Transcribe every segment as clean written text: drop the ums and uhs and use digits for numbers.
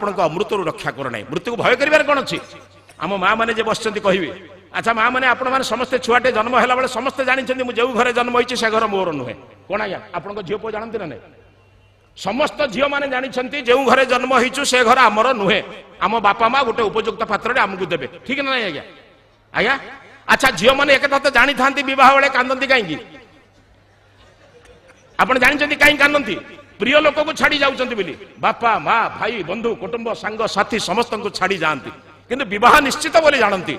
ଆପଣଙ୍କ ଅମୃତରୁ ରକ୍ଷା କର ନାହିଁ। ମୃତ୍ୟୁକୁ ଭୟ କରିବାର କ'ଣ ଅଛି? ଆମ ମା ମାନେ ଯେ ବସିଛନ୍ତି କହିବେ, ଆଚ୍ଛା ମା ମାନେ, ଆପଣମାନେ ସମସ୍ତେ ଛୁଆଟେ ଜନ୍ମ ହେଲା ବେଳେ ସମସ୍ତେ ଜାଣିଛନ୍ତି ମୁଁ ଯେଉଁ ଘରେ ଜନ୍ମ ହେଇଛି ସେ ଘର ମୋର ନୁହେଁ। କ'ଣ ଆଜ୍ଞା, ଆପଣଙ୍କ ଝିଅ ପୁଅ ଜାଣନ୍ତି ନା ନାହିଁ? ସମସ୍ତ ଝିଅମାନେ ଜାଣିଛନ୍ତି ଯେଉଁ ଘରେ ଜନ୍ମ ହେଇଛୁ ସେ ଘର ଆମର ନୁହେଁ, ଆମ ବାପା ମା ଗୋଟେ ଉପଯୁକ୍ତ ପାତ୍ରରେ ଆମକୁ ଦେବେ, ଠିକ ନା ନାଇଁ ଆଜ୍ଞା? ଆଜ୍ଞା ଆଚ୍ଛା, ଝିଅମାନେ ଏକଥା ତ ଜାଣିଥାନ୍ତି, ବିବାହ ବେଳେ କାନ୍ଦନ୍ତି କାହିଁକି? ଆପଣ ଜାଣିଛନ୍ତି କାହିଁକି କାନ୍ଦନ୍ତି? ପ୍ରିୟ ଲୋକକୁ ଛାଡି ଯାଉଛନ୍ତି ବୋଲି। ବାପା ମା, ଭାଇ ବନ୍ଧୁ, କୁଟୁମ୍ବ, ସାଙ୍ଗ ସାଥୀ ସମସ୍ତଙ୍କୁ ଛାଡି ଯାଆନ୍ତି, କିନ୍ତୁ ବିବାହ ନିଶ୍ଚିତ ବୋଲି ଜାଣନ୍ତି,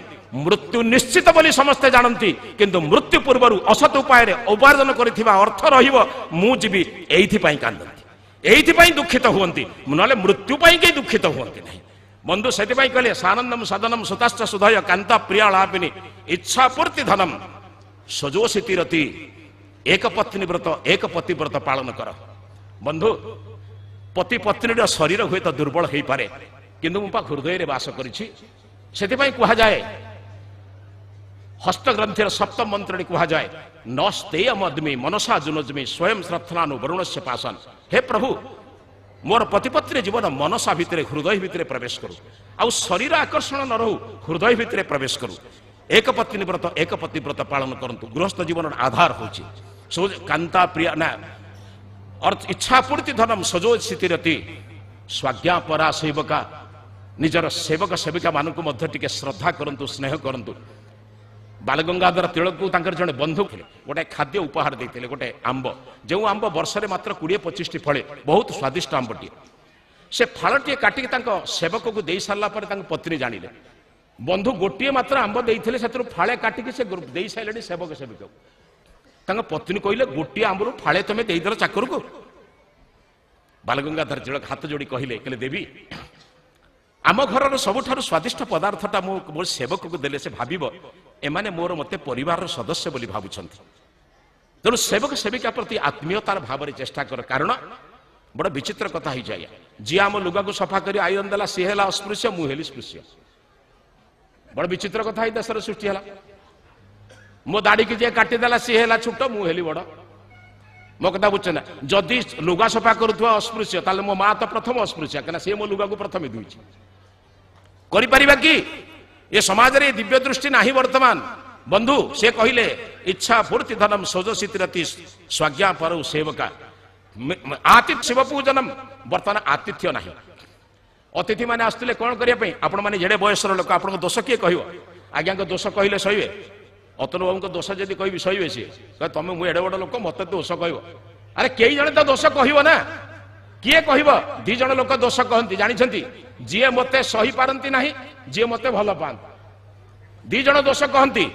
ମୃତ୍ୟୁ ନିଶ୍ଚିତ ବୋଲି ସମସ୍ତେ ଜାଣନ୍ତି, କିନ୍ତୁ ମୃତ୍ୟୁ ପୂର୍ବରୁ ଅସତ ଉପାୟରେ ଉପାର୍ଜନ କରିଥିବା ଅର୍ଥ ରହିବ, ମୁଁ ଯିବି, ଏଇଥିପାଇଁ କାନ୍ଦନ୍ତି, ଏଇଥିପାଇଁ ଦୁଃଖିତ ହୁଅନ୍ତି, ନହେଲେ ମୃତ୍ୟୁ ପାଇଁ କେହି ଦୁଃଖିତ ହୁଅନ୍ତି ନାହିଁ। ବନ୍ଧୁ ସେଥିପାଇଁ କହିଲେ ସାନନ୍ଦମ ସଦନମ ସୁତାଶ୍ଚ ସୁଧୟ କାନ୍ତା ପ୍ରିୟାଳାପିନି ଇଚ୍ଛା ପୂର୍ତ୍ତି ଧନମ ସଜୋଷିତିରତି। ଏକ ପତ୍ନୀ ବ୍ରତ, ଏକ ପତି ବ୍ରତ ପାଳନ କର। ବନ୍ଧୁ, ପତି ପତ୍ନୀର ଶରୀର ହୁଏତ ଦୁର୍ବଳ ହେଇପାରେ, କିନ୍ତୁ ମୁଁ ପା ହୃଦୟରେ ବାସ କରିଛି। ସେଥିପାଇଁ କୁହାଯାଏ ହସ୍ତଗ୍ରନ୍ଥିର ସପ୍ତମ ମନ୍ତ୍ରରେ କୁହାଯାଏ, ନ ସ୍ତେୟ ମଦ୍ମି ମନସା ଜୁନଜମି ସ୍ୱୟଂ ଶ୍ରତ୍ନାନୁ ବରୁଣସ୍ୟ ପାଶନ। ହେ ପ୍ରଭୁ, ମୋର ପତିପତ୍ନୀ ଜୀବନ ମନସା ଭିତରେ, ହୃଦୟ ଭିତରେ ପ୍ରବେଶ କରୁ, ଆଉ ଶରୀର ଆକର୍ଷଣ ନ ରହୁ, ହୃଦୟ ଭିତରେ ପ୍ରବେଶ କରୁ। ଏକ ପତ୍ନୀ ବ୍ରତ, ଏକ ପତି ବ୍ରତ ପାଳନ କରନ୍ତୁ। ଗୃହସ୍ଥ ଜୀବନର ଆଧାର ହେଉଛି କାନ୍ତା ପ୍ରିୟା ନା ଅର୍ଥ ଇଚ୍ଛାପୂର୍ତ୍ତି ଧନମ ସଜୋ ସ୍ଥିତିରତି ସ୍ୱାଜ୍ଞା ପରା ସେବକା। ନିଜର ସେବକ ସେବିକା ମାନଙ୍କୁ ମଧ୍ୟ ଟିକେ ଶ୍ରଦ୍ଧା କରନ୍ତୁ, ସ୍ନେହ କରନ୍ତୁ। ବାଲଗଙ୍ଗାଧର ତିଳକକୁ ତାଙ୍କର ଜଣେ ବନ୍ଧୁ ଥିଲେ, ଗୋଟେ ଖାଦ୍ୟ ଉପହାର ଦେଇଥିଲେ, ଗୋଟେ ଆମ୍ବ, ଯେଉଁ ଆମ୍ବ ବର୍ଷରେ ମାତ୍ର 20-25ଟି ଫଳେ, ବହୁତ ସ୍ୱାଦିଷ୍ଟ ଆମ୍ବଟିଏ। ସେ ଫଳଟିଏ କାଟିକି ତାଙ୍କ ସେବକକୁ ଦେଇ ସାରିଲା ପରେ ତାଙ୍କ ପତ୍ନୀ ଜାଣିଲେ, ବନ୍ଧୁ ଗୋଟିଏ ମାତ୍ର ଆମ୍ବ ଦେଇଥିଲେ, ସେଥିରୁ ଫାଳେ କାଟିକି ସେ ଦେଇ ସାରିଲେଣି ସେବକ ସେବିକାକୁ। ତାଙ୍କ ପତ୍ନୀ କହିଲେ, ଗୋଟିଏ ଆମ୍ବରୁ ଫାଳେ ତମେ ଦେଇଦେଲ ଚାକରକୁ? ବାଲଗଙ୍ଗାଧର ତିଳକ ହାତ ଯୋଡ଼ି କହିଲେ, କହିଲେ ଦେବୀ, ଆମ ଘରର ସବୁଠାରୁ ସ୍ୱାଦିଷ୍ଟ ପଦାର୍ଥଟା ମୁଁ ମୋ ସେବକକୁ ଦେଲେ ସେ ଭାବିବ ଏମାନେ ମୋର ମୋତେ ପରିବାରର ସଦସ୍ୟ ବୋଲି ଭାବୁଛନ୍ତି। ତେଣୁ ସେବକ ସେବିକା ପ୍ରତି ଆତ୍ମୀୟତାର ଭାବରେ ଚେଷ୍ଟା କର। କାରଣ ବଡ଼ ବିଚିତ୍ର କଥା ହେଇଛି ଆଜ୍ଞା, ଯିଏ ଆମ ଲୁଗାକୁ ସଫା କରି ଆଇରନ୍ ଦେଲା ସିଏ ହେଲା ଅସ୍ପୃଶ୍ୟ, ମୁଁ ହେଲି ସ୍ପୃଶ୍ୟ। ବଡ଼ ବିଚିତ୍ର କଥା ହେଇ ଦେଶରେ ସୃଷ୍ଟି ହେଲା। ମୋ ଦାଢ଼ିକି ଯିଏ କାଟିଦେଲା ସିଏ ହେଲା ଛୋଟ, ମୁଁ ହେଲି ବଡ଼। ମୋ କଥା ବୁଝୁଛ ନା? ଯଦି ଲୁଗା ସଫା କରୁଥିବା ଅସ୍ପୃଶ୍ୟ, ତାହେଲେ ମୋ ମା ତ ପ୍ରଥମ ଅସ୍ପୃଶ୍ୟ, କାହିଁକିନା ସିଏ ମୋ ଲୁଗାକୁ ପ୍ରଥମେ ଧୋଇଛି। କରିପାରିବା କି? ଏ ସମାଜରେ ଦିବ୍ୟ ଦୃଷ୍ଟି ନାହିଁ ବର୍ତ୍ତମାନ। ବନ୍ଧୁ ସେ କହିଲେ ଇଚ୍ଛା ପୂର୍ତ୍ତି ଧନମ ସୋଜସିତିରତି ସ୍ୱାଜ୍ଞା ପରଉ ସେବକା ଆତିଥ୍ୟ ଶିବ ପୂଜନମ। ବର୍ତ୍ତମାନ ଆତିଥ୍ୟ ନାହିଁ। ଅତିଥି ମାନେ ଆସୁଥିଲେ କ'ଣ କରିବା ପାଇଁ? ଆପଣମାନେ ଯେଡ଼େ ବୟସର ଲୋକ, ଆପଣଙ୍କ ଦୋଷ କିଏ କହିବ? ଆଜ୍ଞାଙ୍କ ଦୋଷ କହିଲେ ସହିବେ? ଅତନୁ ବାବୁଙ୍କ ଦୋଷ ଯଦି କହିବି ସହିବେ? ସିଏ ତମେ ମୁଁ ଏଡ଼େ ବଡ଼ ଲୋକ, ମତେ ଦୋଷ କହିବ? ଆରେ କେହି ଜଣେ ତ ଦୋଷ କହିବ ନା, କିଏ କହିବ? ଦି ଜଣ ଲୋକ ଦୋଷ କହନ୍ତି ଜାଣିଛନ୍ତି, ଯିଏ ମତେ ସହିପାରନ୍ତି ନାହିଁ, ଯିଏ ମତେ ଭଲ ପାଆନ୍ତି। ଦି ଜଣ ଦୋଷ କହନ୍ତି,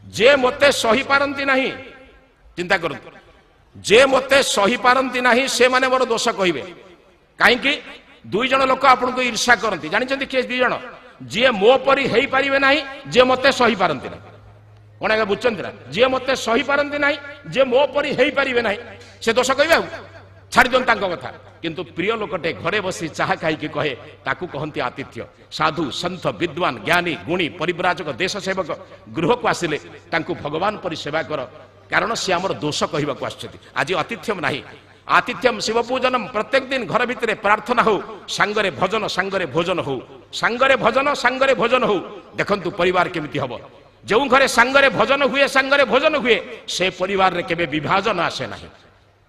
ଯେ ମତେ ସହିପାରନ୍ତି ନାହିଁ, ଚିନ୍ତା କରନ୍ତୁ, ଯେ ମତେ ସହିପାରନ୍ତି ନାହିଁ ସେମାନେ ମୋର ଦୋଷ କହିବେ। କାହିଁକି? ଦୁଇ ଜଣ ଲୋକ ଆପଣଙ୍କୁ ଈର୍ଷା କରନ୍ତି ଜାଣିଛନ୍ତି କିଏ ଦି ଜଣ? ଯିଏ ମୋ ପରି ହେଇପାରିବେ ନାହିଁ, ଯିଏ ମତେ ସହିପାରନ୍ତି ନାହିଁ। କଣ ଆଜ୍ଞା ବୁଝୁଛନ୍ତି ନା? ଯିଏ ମତେ ସହିପାରନ୍ତି ନାହିଁ, ଯିଏ ମୋ ପରି ହେଇପାରିବେ ନାହିଁ, ସେ ଦୋଷ କହିବେ। ଆଉ ଛାଡ଼ି ଦିଅନ୍ତୁ ତାଙ୍କ କଥା। କିନ୍ତୁ ପ୍ରିୟ ଲୋକଟେ ଘରେ ବସି ଚାହା ଖାଇକି କହେ, ତାକୁ କହନ୍ତି ଆତିଥ୍ୟ। ସାଧୁ ସନ୍ଥ ବିଦ୍ୱାନ ଜ୍ଞାନୀ ଗୁଣୀ ପରିବ୍ରାଜକ ଦେଶ ସେବକ ଗୃହକୁ ଆସିଲେ ତାଙ୍କୁ ଭଗବାନ ପରି ସେବା କର, କାରଣ ସେ ଆମର ଦୋଷ କହିବାକୁ ଆସୁଛନ୍ତି। ଆଜି ଆତିଥ୍ୟମ ନାହିଁ। ଆତିଥ୍ୟମ ଶିବ ପୂଜନମ। ପ୍ରତ୍ୟେକ ଦିନ ଘର ଭିତରେ ପ୍ରାର୍ଥନା ହଉ, ସାଙ୍ଗରେ ଭଜନ, ସାଙ୍ଗରେ ଭୋଜନ ହଉ, ସାଙ୍ଗରେ ଭଜନ, ସାଙ୍ଗରେ ଭୋଜନ ହଉ। ଦେଖନ୍ତୁ ପରିବାର କେମିତି ହବ। ଯେଉଁ ଘରେ ସାଙ୍ଗରେ ଭଜନ ହୁଏ, ସାଙ୍ଗରେ ଭୋଜନ ହୁଏ, ସେ ପରିବାରରେ କେବେ ବିଭାଜନ ଆସେ ନାହିଁ।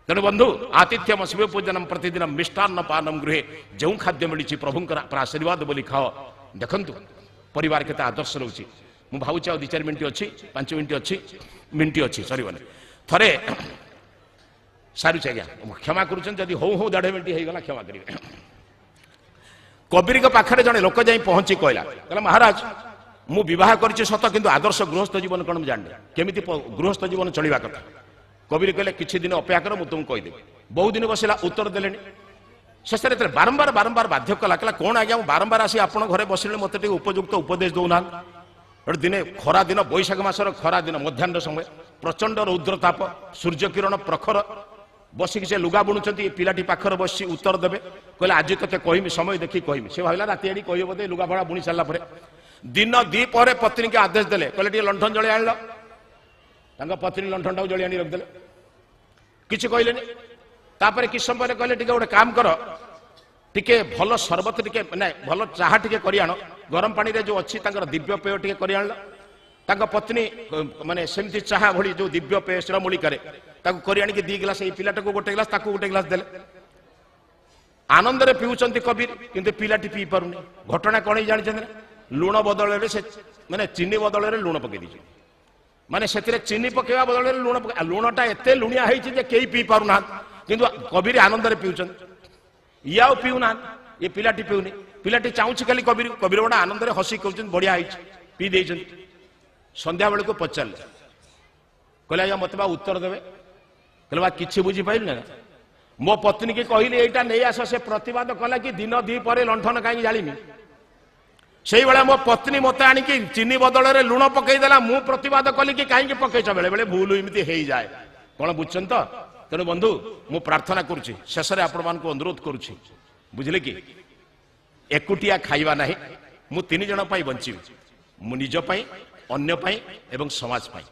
ତେଣୁ ବନ୍ଧୁ, ଆତିଥ୍ୟମ ଶିବ ପୂଜନମ, ପ୍ରତିଦିନ ମିଷ୍ଟାନ୍ନ ପାନମ ଗୃହେ। ଯେଉଁ ଖାଦ୍ୟ ମିଳିଛି ପ୍ରଭୁଙ୍କର ଆଶୀର୍ବାଦ ବୋଲି ଖାଅ। ଦେଖନ୍ତୁ ପରିବାର କେତେ ଆଦର୍ଶ ରହୁଛି। ମୁଁ ଭାବୁଛି ଆଉ 2-4 ମିନିଟ୍ ଅଛି, 5 ମିନିଟ୍ ଅଛି, ମିନିଟ୍ ଅଛି, ସରିବନି। ଥରେ ସାରୁଛି ଆଜ୍ଞା, କ୍ଷମା କରୁଛନ୍ତି ଯଦି ହଉ ହଉ 1.5 ମିନିଟ୍ ହେଇଗଲା, କ୍ଷମା କରିବେ। କବୀରଙ୍କ ପାଖରେ ଜଣେ ଲୋକ ଯାଇ ପହଞ୍ଚି କହିଲା, କହିଲା ମହାରାଜ, ମୁଁ ବିବାହ କରିଛି ସତ, କିନ୍ତୁ ଆଦର୍ଶ ଗୃହସ୍ଥ ଜୀବନ କ'ଣ ମୁଁ ଜାଣିନି, କେମିତି ଗୃହସ୍ଥ ଜୀବନ ଚଳିବା କଥା। କବୀର କହିଲେ, କିଛି ଦିନ ଅପେକ୍ଷା କର, ମୁଁ ତୁମକୁ କହିଦେବି। ବହୁ ଦିନ ବସିଲା, ଉତ୍ତର ଦେଲେନି। ଶେଷରେ ଯେତେବେଳେ ବାରମ୍ବାର ବାରମ୍ବାର ବାଧ୍ୟ କଲା, କହିଲା କ'ଣ ଆଜ୍ଞା, ମୁଁ ବାରମ୍ବାର ଆସି ଆପଣଙ୍କ ଘରେ ବସିଲେ, ମୋତେ ଟିକେ ଉପଯୁକ୍ତ ଉପଦେଶ ଦଉନାହାନ୍ତି। ଗୋଟେ ଦିନେ ଖରା ଦିନ, ବୈଶାଖ ମାସର ଖରା ଦିନ, ମଧ୍ୟାହ୍ନ ସମୟ, ପ୍ରଚଣ୍ଡ ରୌଦ୍ରତାପ, ସୂର୍ଯ୍ୟ କିରଣ ପ୍ରଖର, ବସିକି ସେ ଲୁଗା ବୁଣୁଛନ୍ତି। ପିଲାଟି ପାଖରେ ବସି ଉତ୍ତର ଦେବେ। କହିଲେ ଆଜି ତତେ କହିମି, ସମୟ ଦେଖି କହିମି। ସେ ଭାବିଲା ରାତି ଆଡ଼ି କହିବ ବୋଧେ, ଲୁଗା ଫୁଗା ବୁଣି ସାରିଲା ପରେ। ଦିନ ଦ୍ୱିପହରେ ପତ୍ନୀକି ଆଦେଶ ଦେଲେ, କହିଲେ ଟିକେ ଲଣ୍ଠନ ଜଳି ଆଣିଲ। ତାଙ୍କ ପତ୍ନୀ ଲଣ୍ଠନଟାକୁ ଜଳି ଆଣି ରଖିଦେଲେ, କିଛି କହିଲେନି। ତାପରେ କିଛି ସମୟ ପରେ କହିଲେ ଟିକେ ଗୋଟେ କାମ କର, ଟିକେ ଭଲ ସରବତ ଟିକେ ମାନେ ଭଲ ଚାହା ଟିକେ କରି ଆଣ, ଗରମ ପାଣିରେ ଯୋଉ ଅଛି ତାଙ୍କର ଦିବ୍ୟ ପେୟ ଟିକେ କରି ଆଣିଲ। ତାଙ୍କ ପତ୍ନୀ ମାନେ ସେମିତି ଚାହା ଭଳି ଯୋଉ ଦିବ୍ୟ ପେୟ ଶିରମୂଳିକାରେ ତାକୁ କରି ଆଣିକି 2 ଗ୍ଲାସ, ଏଇ ପିଲାଟାକୁ ଗୋଟେ ଗ୍ଲାସ, ତାକୁ ଗୋଟେ ଗ୍ଲାସ ଦେଲେ। ଆନନ୍ଦରେ ପିଉଛନ୍ତି କବୀର, କିନ୍ତୁ ପିଲାଟି ପିଇ ପାରୁନି। ଘଟଣା କଣ ହେଇ ଜାଣିଛନ୍ତି ନା? ଲୁଣ ବଦଳରେ ସେ ମାନେ ଚିନି ବଦଳରେ ଲୁଣ ପକେଇ ଦେଇଛନ୍ତି। ମାନେ ସେଥିରେ ଚିନି ପକେଇବା ବଦଳରେ ଲୁଣ ପକେଇ, ଲୁଣଟା ଏତେ ଲୁଣିଆ ହେଇଛି ଯେ କେହି ପିଇ ପାରୁନାହାନ୍ତି, କିନ୍ତୁ କବୀର ଆନନ୍ଦରେ ପିଉଛନ୍ତି। ଇଏ ଆଉ ପିଉନାହାନ୍ତି, ଏ ପିଲାଟି ପିଉନି। ପିଲାଟି ଚାହୁଁଛି ଖାଲି କବୀର, କବୀର ଗୋଟେ ଆନନ୍ଦରେ ହସି କହୁଛନ୍ତି ବଢିଆ ହେଇଛି, ପିଇ ଦେଇଛନ୍ତି। ସନ୍ଧ୍ୟାବେଳକୁ ପଚାରିଲେ, କହିଲେ ଆଜ୍ଞା ମତେ ବା ଉତ୍ତର ଦେବେ। କହିଲେ ବା କିଛି ବୁଝିପାରିଲି ନା, ମୋ ପତ୍ନୀକି କହିଲି ଏଇଟା ନେଇ ଆସ, ସେ ପ୍ରତିବାଦ କଲା କି ଦିନ ଦି ପରେ ଲଣ୍ଠନ କାହିଁକି ଜାଳିମି। ସେଇଭଳିଆ ମୋ ପତ୍ନୀ ମତେ ଆଣିକି ଚିନି ବଦଳରେ ଲୁଣ ପକେଇଦେଲା, ମୁଁ ପ୍ରତିବାଦ କଲି କି କାହିଁକି ପକେଇଛ। ବେଳେ ବେଳେ ଭୁଲ ଏମିତି ହେଇଯାଏ, କଣ ବୁଝୁଛନ୍ତି ତ? ତେଣୁ ବନ୍ଧୁ ମୁଁ ପ୍ରାର୍ଥନା କରୁଛି, ଶେଷରେ ଆପଣମାନଙ୍କୁ ଅନୁରୋଧ କରୁଛି, ବୁଝିଲେ କି, ଏକୁଟିଆ ଖାଇବା ନାହିଁ। ମୁଁ 3 ଜଣ ପାଇଁ ବଞ୍ଚିବି, ମୁଁ ନିଜ ପାଇଁ, ଅନ୍ୟ ପାଇଁ ଏବଂ ସମାଜ ପାଇଁ।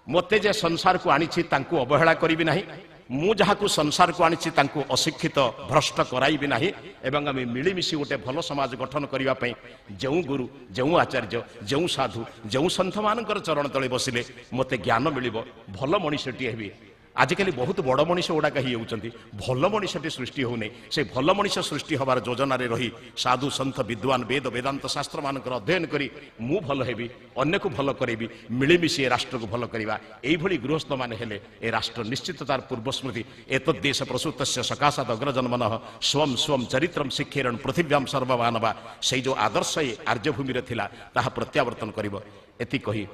ମୋତେ ଯେ ସଂସାରକୁ ଆଣିଛି ତାଙ୍କୁ ଅବହେଳା କରିବି ନାହିଁ, ମୁଁ ଯାହାକୁ ସଂସାରକୁ ଆଣିଛି ତାଙ୍କୁ ଅଶିକ୍ଷିତ ଭ୍ରଷ୍ଟ କରାଇବି ନାହିଁ, ଏବଂ ଆମେ ମିଳିମିଶି ଗୋଟେ ଭଲ ସମାଜ ଗଠନ କରିବା ପାଇଁ ଯେଉଁ ଗୁରୁ, ଯେଉଁ ଆଚାର୍ଯ୍ୟ, ଯେଉଁ ସାଧୁ, ଯେଉଁ ସନ୍ଥମାନଙ୍କର ଚରଣ ତଳେ ବସିଲେ ମୋତେ ଜ୍ଞାନ ମିଳିବ, ଭଲ ମଣିଷଟିଏ ହେବି। ଆଜିକାଲି ବହୁତ ବଡ଼ ମଣିଷ ଗୁଡ଼ାକ ହେଇଯାଉଛନ୍ତି, ଭଲ ମଣିଷଟି ସୃଷ୍ଟି ହେଉନି। ସେ ଭଲ ମଣିଷ ସୃଷ୍ଟି ହେବାର ଯୋଜନାରେ ରହି ସାଧୁ ସନ୍ଥ ବିଦ୍ୱାନ ବେଦ ବେଦାନ୍ତ ଶାସ୍ତ୍ରମାନଙ୍କର ଅଧ୍ୟୟନ କରି ମୁଁ ଭଲ ହେବି, ଅନ୍ୟକୁ ଭଲ କରାଇବି, ମିଳିମିଶି ଏ ରାଷ୍ଟ୍ରକୁ ଭଲ କରିବା। ଏଇଭଳି ଗୃହସ୍ଥମାନେ ହେଲେ ଏ ରାଷ୍ଟ୍ର ନିଶ୍ଚିତ ତାର ପୂର୍ବସ୍ମୃତି। ଏତଦ୍ଦେଶ ପ୍ରସୂତସ୍ୟ ସକାଶାତ ଅଗ୍ରଜନ୍ମନଃ ସ୍ୱಂ ସ୍ୱಂ ଚରିତ୍ରಂ ଶିକ୍ଷେରଣ ପୃଥିବ୍ୟାಂ ସର୍ବମାନବା। ସେଇ ଯେଉଁ ଆଦର୍ଶ ଏ ଆର୍ଯ୍ୟଭୂମିରେ ଥିଲା ତାହା ପ୍ରତ୍ୟାବର୍ତ୍ତନ କରିବ। ଏତିକି କହି